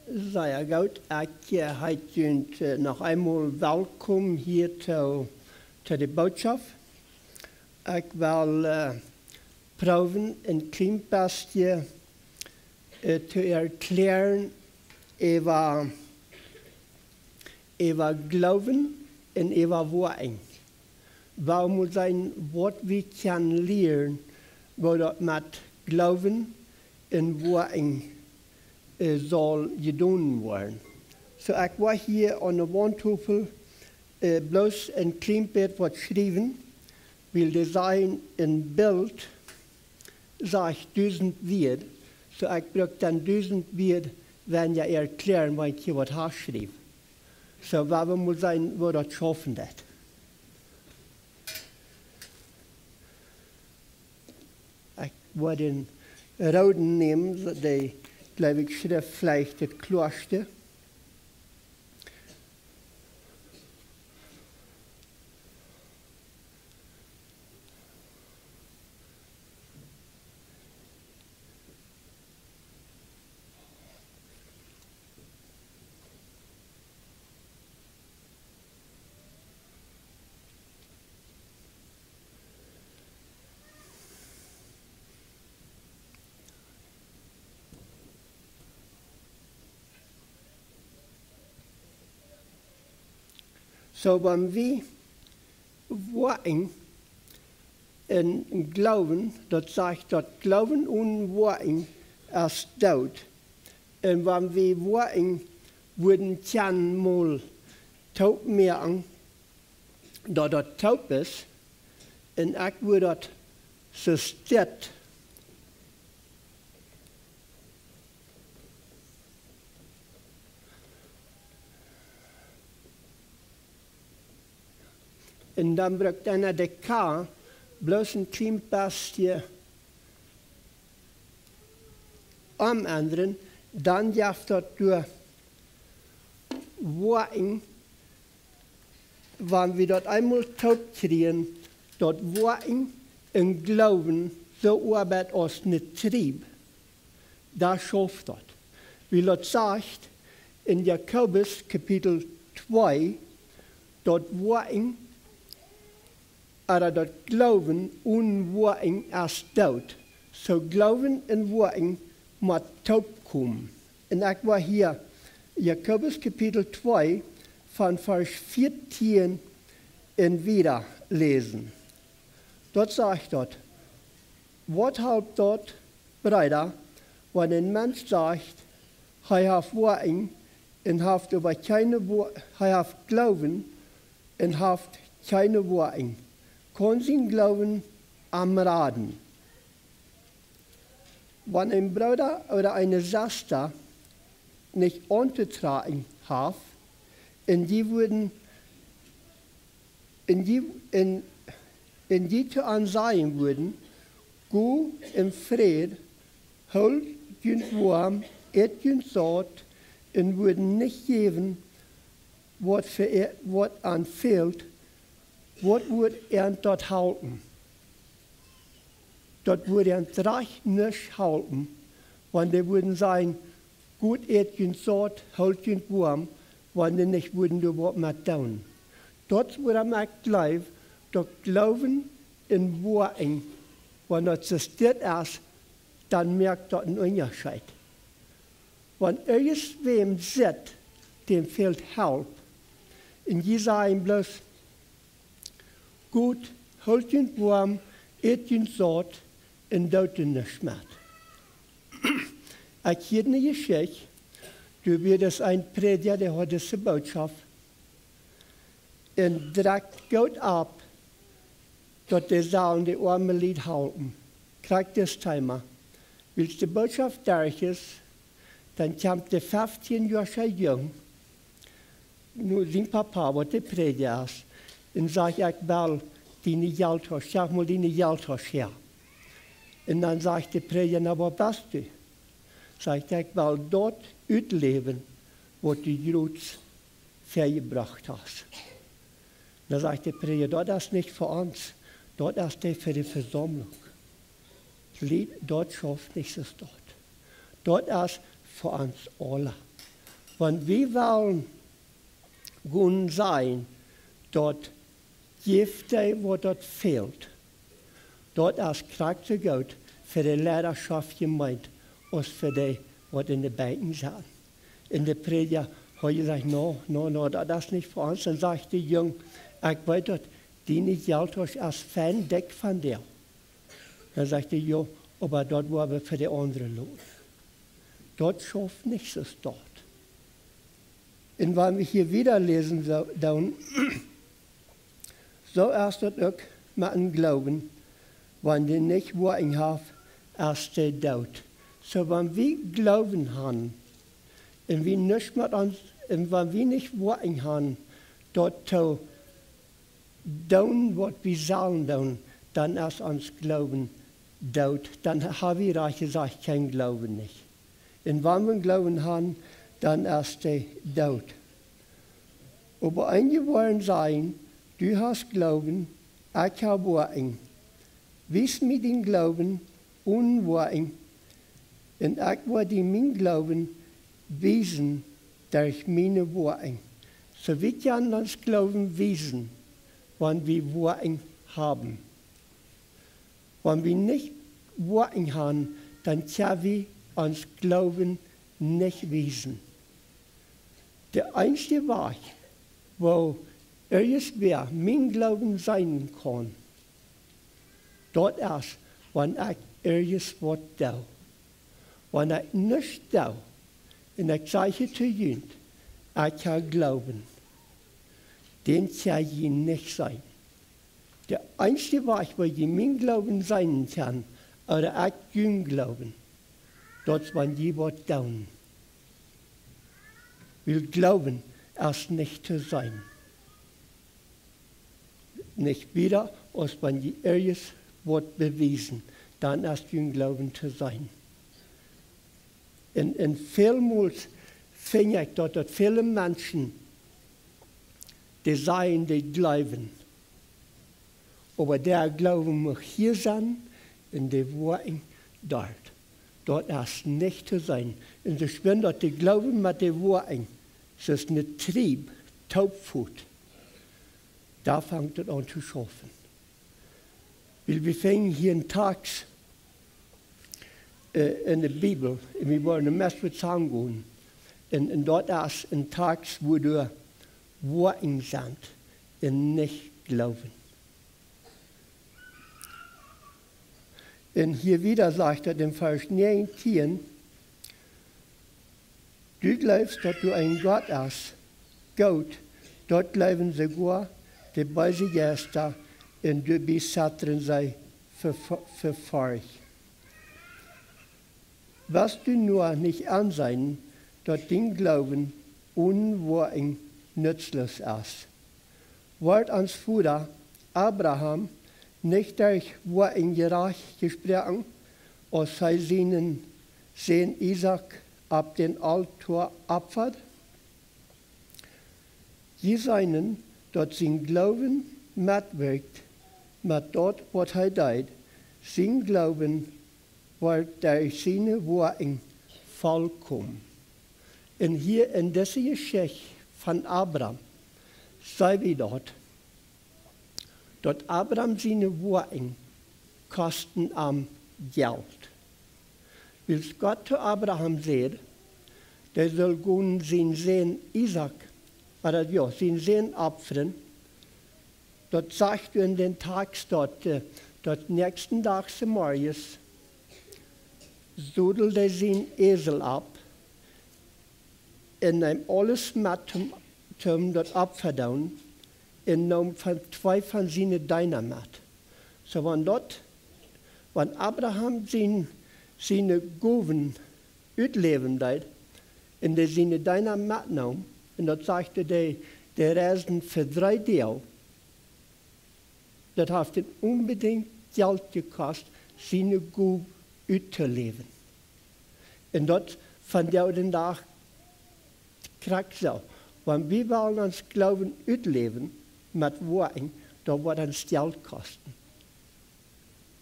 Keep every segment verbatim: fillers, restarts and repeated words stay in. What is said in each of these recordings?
Sea goot. Ekj, äh, heet junt, äh, noch eemol welkom hia to, to de Bootschoft. Ekj well, äh, proowen een kjlien bestje, äh, to erkjläaren äwa, äwa Gloowen un äwa Woakjen. Wuarom mott sennen, waut wie kjennen lieren, woo daut met Gloowen un Woakjen, äh, saul jedonen woaren. Soo, ekj woa hia aun de Waundtofel, äh, bloos een kjlien bät waut schriewen, wiels dee sajen, een Bilt sajcht dusent Wieed. Soo, ekj bruk dan dusent Wieed, wan ekj erkjläa, wan ekj hia waut ha schriew. Soo, wuarom mott sennen, woo daut schaufen deit. Ekj woa dän rooden nämen, dee, jleew ekj, schrift veleicht daut kloaschte. Soo, wan wie Woakjen un Gloowen, daut sajcht, daut Gloowen onen Woakjen es doot. Un wan wie Woakjen wudden kjennen mol toop moaken, daut daut toop es, un ekj wudd daut soo steit. Un dan brukt eena de K bloos een kjlien bestje omendren, dan jeft daut doa Woakjen, wan wie daut eemol toop kjrieen, daut Woakjen un Gloowen soo oabeit aus ne Trieb, dan schauft daut. Wiels daut sajcht en Jakobus Kapitel twee, daut Woakjen, ooda daut Gloowen onen Woakjen es doot. Soo Gloowen un Woakjen mott toop komen. Un ekj woa hia Jakobus Kapitel twee von Varsch vieetieen un wieda läsen. Daut sajcht daut: Waut halpt daut, Breeda, wan een Mensch sajcht, hee haft Woakjen un haft oba kjeene Wo-, hee haft Gloowen un haft kjeene Woakjen? Kaun sien Gloowen am raden? Wan een Brooda ooda eene Sesta nich auntotrakjen haft, un dee wudden un dee, un, un dee to an sajen wudden: Go en Fräd, hool junt woam, ät junt saut, un wudden nich jäwen, waut fa e-, waut an fält, waut wudd an daut halpen? Daut wudd an rajcht nuscht halpen, wan dee wudden sajen: Go ät junt saut, hool junt woam, wan dee nich wudden doa waut met doonen. Daut wudd mie, ekj jleew, daut Gloowen un Woakjen, wan daut soo steit es, dan moakt daut een Unjascheet. Wan irjentwäm sitt, däm fält Help, un jie sajen bloos: Go, hool junt woam, ät junt saut, un doot doa nuscht met. Ekj hieed ne Jeschicht, doa wia een Prädja, dee haud dise Bootschoft, un drekjt goot opp, daut dee sellen de oame Lied halpen. Krakjt dit Thema. Wiels de Bootschoft derch es, dan kjemt de feftieen Joa oola Jung no sien Papa, waut de Prädja es, un sajcht: Ekj well diene Jelttausch, jeff mol diene Jelttausch häa. Un dan sajcht de Prädja: Na, waut west du? Sajcht hee: Ekj well daut utläwen, waut du jrods väajebrocht hast. Dan sajcht de Prädja: Daut es nich fa ons, daut es dee fa de Vesaumlunk. Lied, daut schauft nich soo doa. Daut es fa ons aula. Wan wie wellen gonen sajen, daut jeft dee waut daut fält, daut es krakjt soo goot fa de Leidarschoft jemeent aus fa dee waut en de Benkjen sent. Un de Prädja haud jesajcht: "No, no, no, daut es nich fa ons." Dan sajcht de Jung: "Ekj weet daut, diene Jelttausch es fein dikj von die." Dan sajcht hee: "Jo, oba daut woa wie fa de aundre loten." Daut schauft nich soo stoakj. Un wan wie hia wieda läsen, soo, dan, soo es daut uk met een Gloowen, wan dee nich Woakjen haft, es dee doot. Soo, wan wie Gloowen han, un wie nuscht met ons, un wan wie nich Woakjen han, daut to doonen waut wie sellen doonen, dan es ons Gloowen doot. Dan ha wie rajcht jesajcht kjeen Gloowen nich. Un wan wie Gloowen han, dan es dee doot. Oba eenje woaren sajen: "Du hast Gloowen, ekj ha Woakjen. Wies mie dien Gloowen onen Woakjen, un ekj woa die mienen Gloowen wiesen derch miene Woakjen." Soo wie kjennen ons Gloowen wiesen, wan wie Woakjen haben. Wan wie nich Woakjen han, dan kjenn wie ons Gloowen nich wiesen. De eensje Wajch, woo irjentwäa mienen Gloowen seenen kaun, daut es, wan ekj irjent waut doo. Wan ekj nuscht doo, un ekj saj to junt: "Ekj ha Gloowen", dan kjenn jie nich seenen. De eensje Wajch, woo jie mienen Gloowen seenen kjennen, ooda ekj junen Gloowen, daut es, wan jie waut doonen. Wiels Gloowen es nich to seenen. Nich wieda, aus wan jie irjent waut bewiesen, dan es jun Gloowen to seenen. Un, un välmols finj ekj daut, daut väle Menschen, dee sajen, dee jleewen, oba dee Gloowen mott hia sennen un dee Woakjen doa. Daut es nich to seenen. Un soo schwind daut de Gloowen met de Woakjen, soo aus een Trieb, toopfot, doa fangt daut aun to schaufen. Wiels wie finjen hia een Takjst, äh, enne Bibel, un wie woaren meist waut sajen gonen. Un, un daut es een Takjst, wua doa Woakjen sent un nich Gloowen. Un hia wieda sajcht daut en Varsch näajentieen: "Du jleefst, daut doa een Gott es? Goot, daut jleewen soogoa de beese Jeista, un doabie zetren see ver-, ver-, ver Forcht. Woascht du nich enseenen, daut dien Gloowen onen Woakjen nutzloos es? Wort ons Voda Abraham nich derch Woakjen jerajcht jesproaken, aus hee sienen Sän Isaak opp dän Aultoa opfad?" Jie seenen, daut sien Gloowen metwirkt met daut, waut hee deed. Sien Gloowen wort derch siene Woakjen volkomen. Un hia en dise Jeschicht von Abraham seenen wie daut, daut Abraham siene Woakjen kosten am Jelt. Wiels Gott to Abraham säd, dee sull gonen sienen Sän Isaak, ooda jo, sienen Sän opfren, daut sajcht en dän Takjst daut, äh, daut näakjsten Dach zemorjes sodeld hee sienen Esel opp un neem aules met toom, toom daut Opfa doonen, un neem von, twee von siene Deena met. Soo, wan daut, wan Abraham sien, siene Gowen utläwen deed, un dee siene Deena metneem, un daut sajcht, dee, dee reisden fa dree Doag, daut haft am onbedinjt Jelt jekost, siene Gow uttoläwen. Un daut vondoag dän Dach krakjt soo. Wan wie wellen ons Gloowen utläwen met Woakjen, dan woat daut Jelt kosten.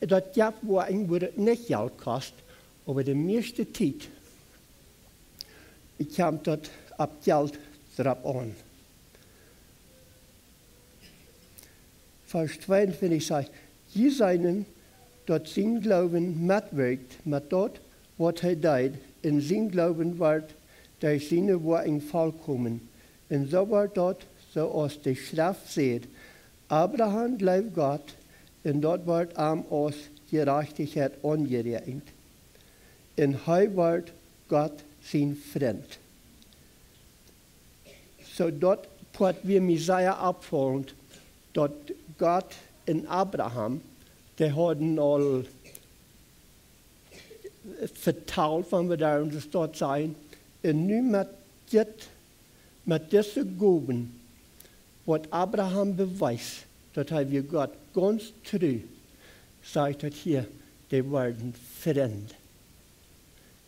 Daut jeft Woakjen, wua daut nich Jelt kost, oba de mieeschte Tiet kjemt daut opp Jelt dropp aun. Varsch tweeuntwintich sajcht: "Jie seenen, daut sien Gloowen metwirkjt met daut, waut hee deed, un sien Gloowen wort derch siene Woakjen volkomen. Un soo wort daut, soo aus de Schreft sajcht: Abraham jleewd Gott, un daut wort am aus Jerajchtichkjeit aunjeräakjent. Un hee wort Gott sien Frint." Soo daut Poat wia mie sea oppfaulent, daut Gott un Abraham, dee hauden aul vetalt, wan wie doa aun de Staut sajen, un nu met dit, met dise Gowen, waut Abraham bewiest, daut hee wia Gott gaunz tru, sajcht daut hia, dee worden Frind.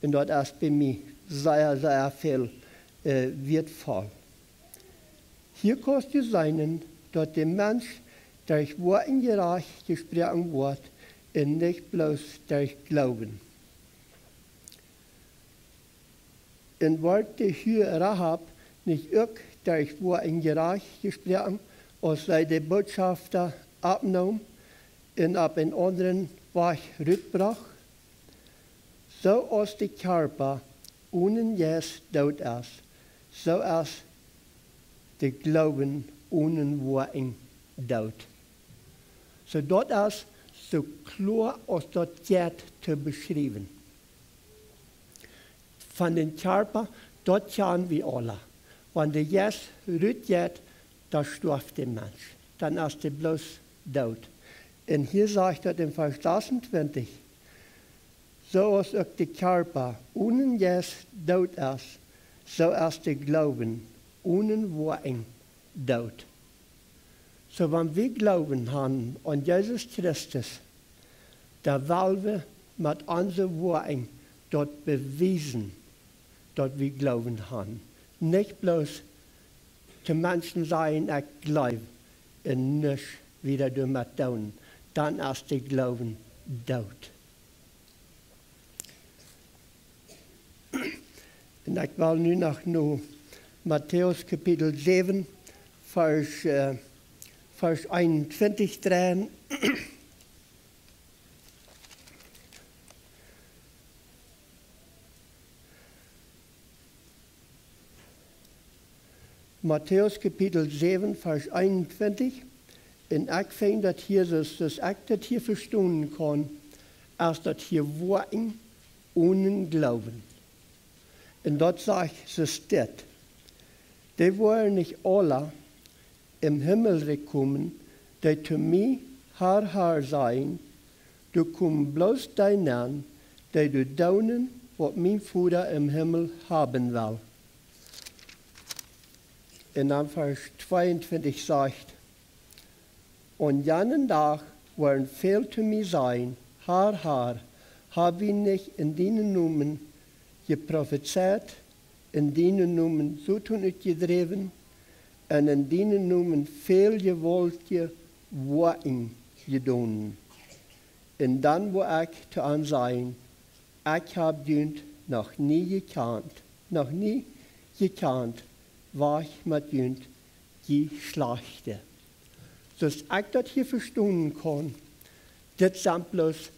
Un daut es bie mie sea, sea väl, äh, wieetvoll. Hia kaust du seenen, daut de Mensch derch Woakjen jerajcht jesproaken woat un nich bloos derch Gloowen. Un wort de Hua Rahab nich uk derch Woakjen jerajcht jesproaken, aus see de Botschofta oppneem un opp eenen aundren Wajch rutbrocht? Soo aus de Kjarpa onen Jeist doot es, soo es de Gloowen onen Woakjen doot. Soo daut es soo kloa aus daut jeit to beschriewen. Von dän Kjarpa, daut kjanen wie aula. Wan de Jeist rut jeit, dan stoaft de Mensch. Dan es dee bloos doot. Un hia sajcht daut en Varsch sasuntwintich: "Soo aus uk de Kjarpa onen Jeist doot es, soo es de Gloowen onen Woakjen doot." Soo, wan wie Gloowen han aun Jesus Christus, dan well wie met onse Woakjen daut bewiesen, daut wie Gloowen han. Nich bloos to Menschen sajen: "Ekj jleew", un nuscht wieda doamet doonen. Dan es de Gloowen doot. Un ekj well nu noch no Matäus Kapitel säwen, Varsch, äh, Varsch eenuntwintich dreien. Matäus Kapitel säwen, Varsch eenuntwintich. Un ekj finj daut hia, soo aus ekj daut hia vestonen kaun, es daut hia Woakjen onen Gloowen. Un daut sajcht soo dit: "Dee woaren nich aula em Himmelrikj komen, dee to mie: Herr, Herr, sajen, doa komen bloos dee nenn, dee doa doonen, waut mien Voda em Himmel haben well." Un dan Varsch tweeuntwintich sajcht: "Aun janen Dach woaren väl to mie sajen: Herr, Herr, hab wie nich en dienen Nomen jeprofezeit, en dienen Nomen Soton utjedräwen, un en dienen Nomen väl jewaultje Woakjen jedonen?" Un dan woa ekj to an sajen: "Ekj hab junt noch nie jekjant, noch nie jekjant, wajch met junt, jie Schlajchte." Soo aus ekj daut hia vestonen kaun, dit sent bloos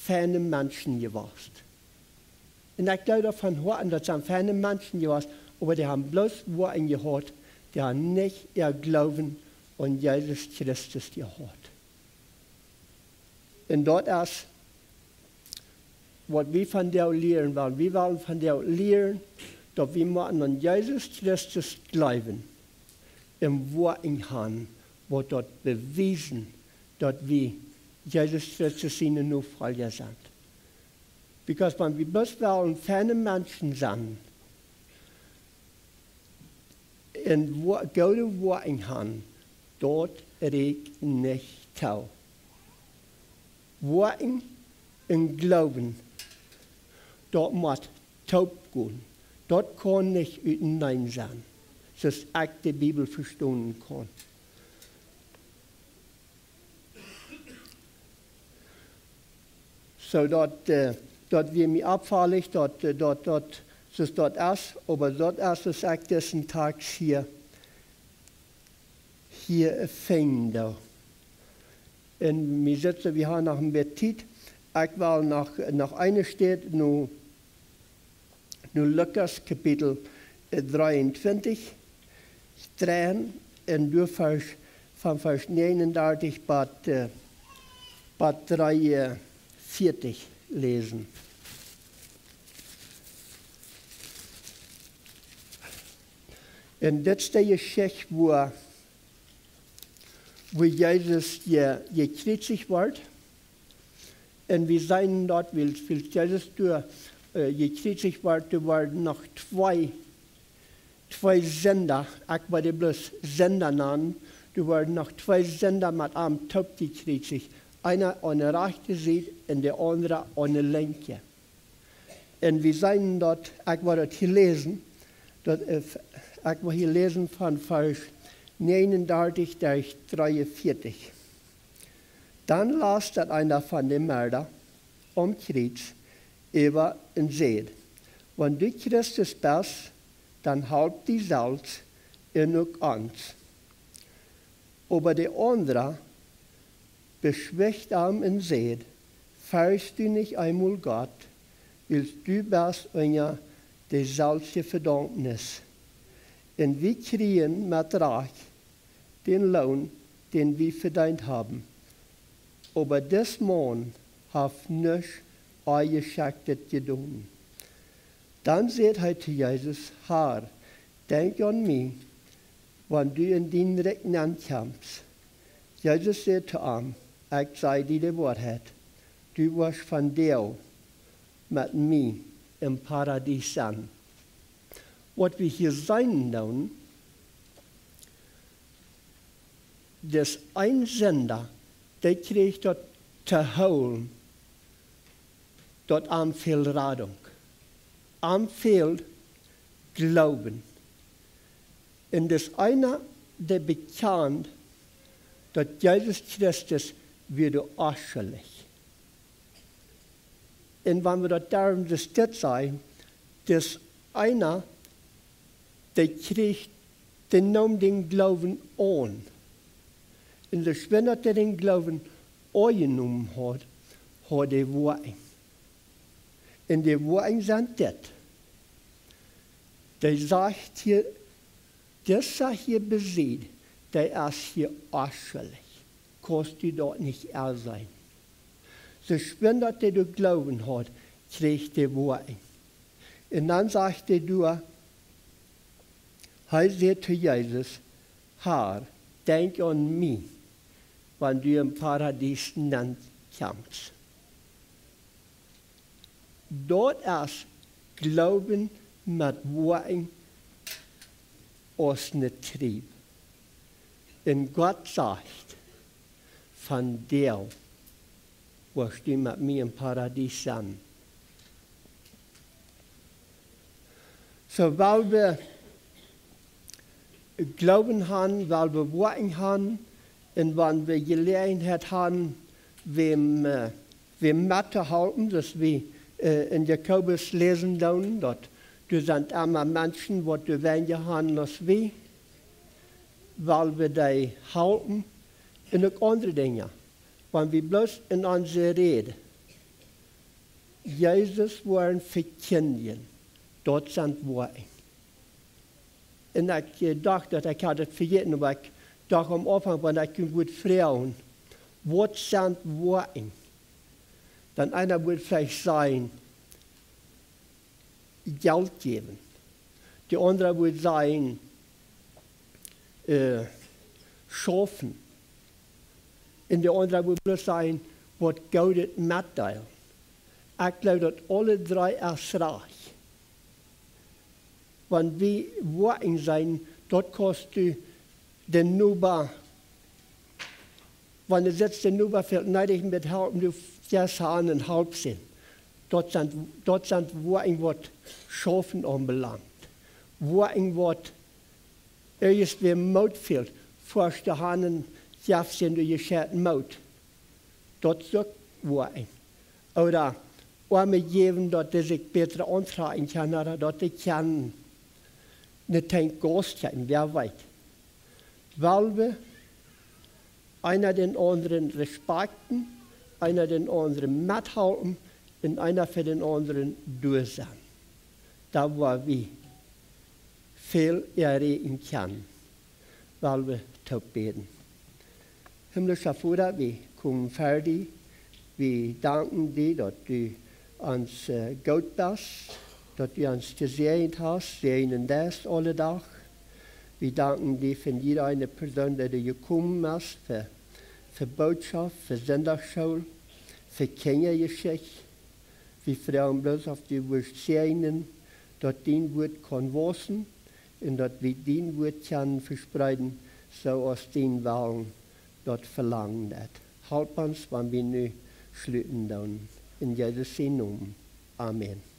feine Menschen jewast. Un ekj jleew daut von Hoaten, daut sent feine Menschen jewast, oba dee haben bloos Woakjen jehaut, dee haben nich äa Gloowen aun Jesus Christus jehaut. Un daut es, waut wie von dee lieren wellen. Wie wellen von dee lieren, daut wie motten aun Jesus Christus jleewen un Woakjen han, waut daut bewiesen, daut wie Jesus Christus siene Nofolja sent. Because wan wie bloos wellen feine Menschen sennen, un Wo-, goode Woakjen han, daut rieekjt nich too. Woakjen un Gloowen, daut mott toop gonen. Daut kaun nich utenaunda sennen, soo aus ekj de Bibel vestonen kaun. Soo daut, äh, daut wia mie oppfaulich, daut, äh, daut, daut, Soo daut es, oba daut es, aus ekj disen Tekst hia, hia finjen doo. Un wie sitten, wie haben noch een bät Tiet. Ekj well noch, noch eene Städ, no, no Lukas Kapitel, äh, dreeuntwintich, dreien, un doa Varsch, von Varsch negenundartich bat, äh, bat dreeunvieetich läsen. Un dit es de Jeschicht, wua, wua Jesus je, jekjriezicht wort. Un wie seenen daut, wiels, wiels Jesus doa, äh, jekjriezicht wort, doa wieren noch twee, twee Sinda, ekj wudd dee bloos Sinda nanen, doa wieren noch twee Sinda met am toop jekjriezicht. Eena aun de rajchte Sied un de aundra aun de linkje. Un wie seenen daut, ekj wudd daut hia läsen, daut, äh, ekj wudd hia läsen von Varsch negenundartich bat dreeunvieetich. Dan last daut eena von de Moakja aum Kjriez äwa un säd: "Wan du Christus best, dan halp die selfst un uk ons." Oba de aundra beschwicht am un säd: "Fercht du nich eemol Gott, wiels du best unja de selfsje Vedaumnis. Un wie kjrieen met Rajcht dän Loon, dän wie vedeent haben. Oba dis Maun haft nuscht Onjeschekjtet jedonen." Dan säd hee to Jesus: "Herr, denkj aun mie, wan du en dien Rikj nenkjemst." Jesus säd to am: "Ekj saj die de Woarheit, du woascht vondoag met mie em Paradies sennen." Waut wie hia seenen doonen, dis een Sinda, dee kjrieech daut to hoolen, daut am fäld Radunk, am fäld Gloowen. Un dis eena, dee bekjand, daut Jesus Christus wia onschullich. Un wan wie daut doarom soo stell sajen, dis eena, dee kjrieech, dee neem dän Gloowen aun. Un soo schwind aus hee dän Gloowen aunjenomen haud, haud hee Woakjen. Un de Woakjen sent dit. Dee sajcht hia, disa hia besied, dee es hia onschullich. Kaust du daut nich enseenen? Soo schwind aus hee dän Gloowen haud, kjrieech hee Woakjen. Un dan sajcht hee doa, hee säd to Jesus: "Herr, denkj aun mie, wan du em Paradies nenkjemst." Daut es Gloowen met Woakjen aus ne Trieb. Un Gott sajcht: "Vondoag woascht du met mie em Paradies sennen." Soo, wiels wie Gloowen haben, wiels wie Woakjen haben, un wan wie Jeläajenheit haben, wäm, äh, wäm met to halpen, daut wie, äh, en Jakobus läsen doonen, daut doa sent emma Menschen, waut doa weinja haben aus wie, wiels wie dee halpen, un uk aundre Dinja. Wan wie bloos en onse Räd Jesus woaren vekjindjen, daut sent Woakjen. Un ekj, äh, docht daut ekj haud daut vejäten, oba ekj docht aum Aunfank, wan ekj junt wudd froagen: "Waut sent Woakjen?" Dan eena wudd veleicht sajen: "Jelt jäwen." De aundra wudd sajen: "Äh, schaufen." Un de aundra wudd bloos sajen: "Waut Goodet metdeelen." Ekj jleew daut aule dree es rajcht. Wan wie Woakjen seenen, daut kaust du dän Noba, wan du sitst, dän Noba fält needich met Help, du jeist han un halpst am. Daut sent, daut sent Woakjen, waut Schaufen aunbelangt. Woakjen, waut irjentwäm Moot fält, foascht du han un jefst am de Jeschicht Moot. Daut es uk Woakjen. Ooda Oame jäwen, daut dee sikj bätre auntrakjen kjennen, ooda daut dee kjennen ne Tankj Gaus kjrieen, wäa weet. Well wie eena dän aundren respakjten, eena dän aundren methalpen un eena fa dän aundren doa sennen. Dan woa wie väl erreichen kjennen, well wie toop bäden. Himmlischa Voda, wie komen ver die. Wie danken die, daut du ons äh, goot best, daut du ons jesäajent hast, säajnen deist aule Dach. Wie danken die fa jieda eene Persoon, dee doa jekomen es, fa, fa Bootschoft, fa Sindachschool, fa Kjinjajeschicht. Wie froagen bloos, auf du wurscht säajnen, daut dien Wuat kaun wausen un daut wie dien Wuat kjennen vespreeden, soo aus dien Wellen daut velangen deit. Halp ons, wan wie nu schluten doonen. En Jesus sien Nomen. Amen.